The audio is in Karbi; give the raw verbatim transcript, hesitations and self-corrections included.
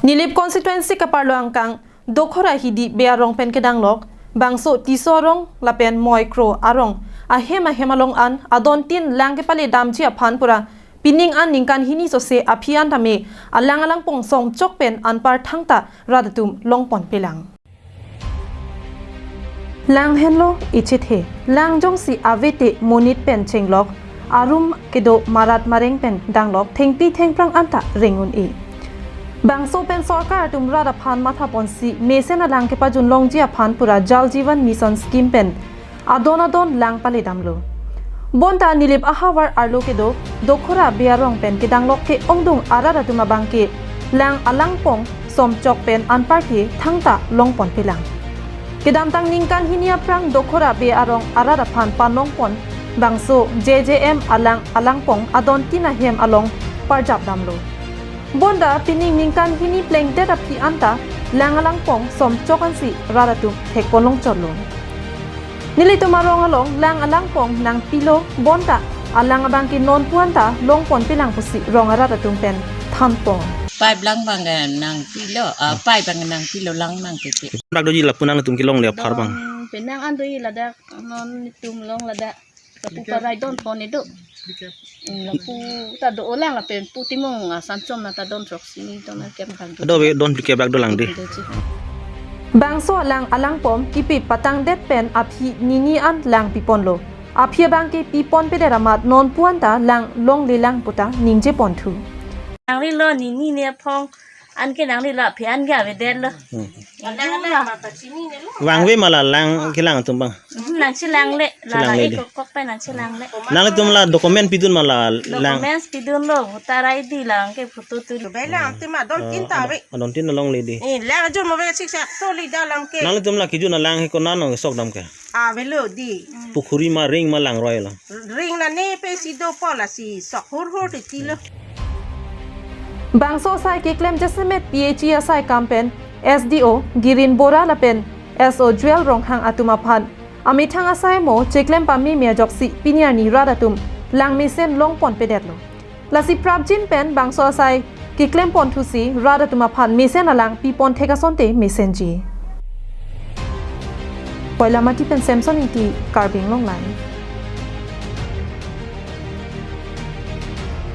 Nilip constituency kaparlo angkang Dokhora Hidi Bey arong pen kedanglok bangso Tisso arong lapen Moikro arong ahem ahem along an adontin lang kepale damji aphan pura pining an ningkan hini sose aphi an tame alang alangpong somchok pen anpar thangta rat atum longponpelang. Lang henlo ichethe, lang jongsi avete monit pen chenglok, arum kedo marat mareng pen danglok, thengpi thengphrang anta reng un-e. Bangso pen sorkar atum rat aphan mathaponsi mesen alang kepajun longji aphan pura Jal Jeevan Mission scheme pen adon adon lang pale damlo. Bonta Nilip ahavar arlo kedo Dokhora Bey arong pen kedanglok ke-ongdung arat atum abangke lang alangpong somchok pen anparke thangta longponpelang. Kedamtang ningkan hini aphrang Dokhora Bey arong arat aphan panongpon bangso J J M alang alangpong adontin ahem along parjap damlo. Bonta pining ningkan hini plengdet aphi anta lang alangpong somchok ansi rat atum thekpon longchotlo. Nelitum arong along lang alangpong nangpilo bonta alang abangke nonpu anta longponpelang pusi rong arat atum pen thanpon. Pipe lang abang, eh, nangpilo, ah, pipe abang nangpilo lang nangkete. Dak doji lapu nangtum kelongle apar abang. Dong, penang an doji ladak, non netum long ladak. Lapu parai donpon edo. Hmm, lapu ta do-olang lapen pu timung asan chom na ta don chok sini don na kem kang do. Ado ave don phlikep dak dolang de. Doji. Bangso alang alangpong kipi patangdet pen aphi nini an lang piponlo. Aphi abangke piponpedet amat nonpu anta lang longlelang puta ningjeponthu. Nangrilo nini ne aphong anke nangrilo aphi anke avedetlo. Hmm. Vangve ma la lang kelang atum abang. Hmm, nangchelangle, la la chelangle de. Ekok kok pen nangchelangle. Nangtum la document pidun ma la lang. Documents pidunlo, voter I D lang ke photo tu. Bai lang atum adontin ta ave. Adontin longle de. Eh, lang jun mo ave sik sa to li da lang ke. Nangtum la kijun lang he konat nong sok dam ke. Avelo di. Pukhuri ma ring ma lang roi lo. Ring na ne pe si dopo lasi sok hur hur titi lo. Bangso asai keklem jasemet P H E asai kam pen S D O Girin Bora lapen S O Jewel Ronghang atum aphan amethang asai mo cheklem pameme ajoksi pini arni rat atum lang mesen longponpedetlo. Lasi prapjin pen bangso asai keklemponthusi rat atum aphan mesen alang pipon thek asonte mesenji. Koilamati pen Samson Ingti, Karbi Anglong Live.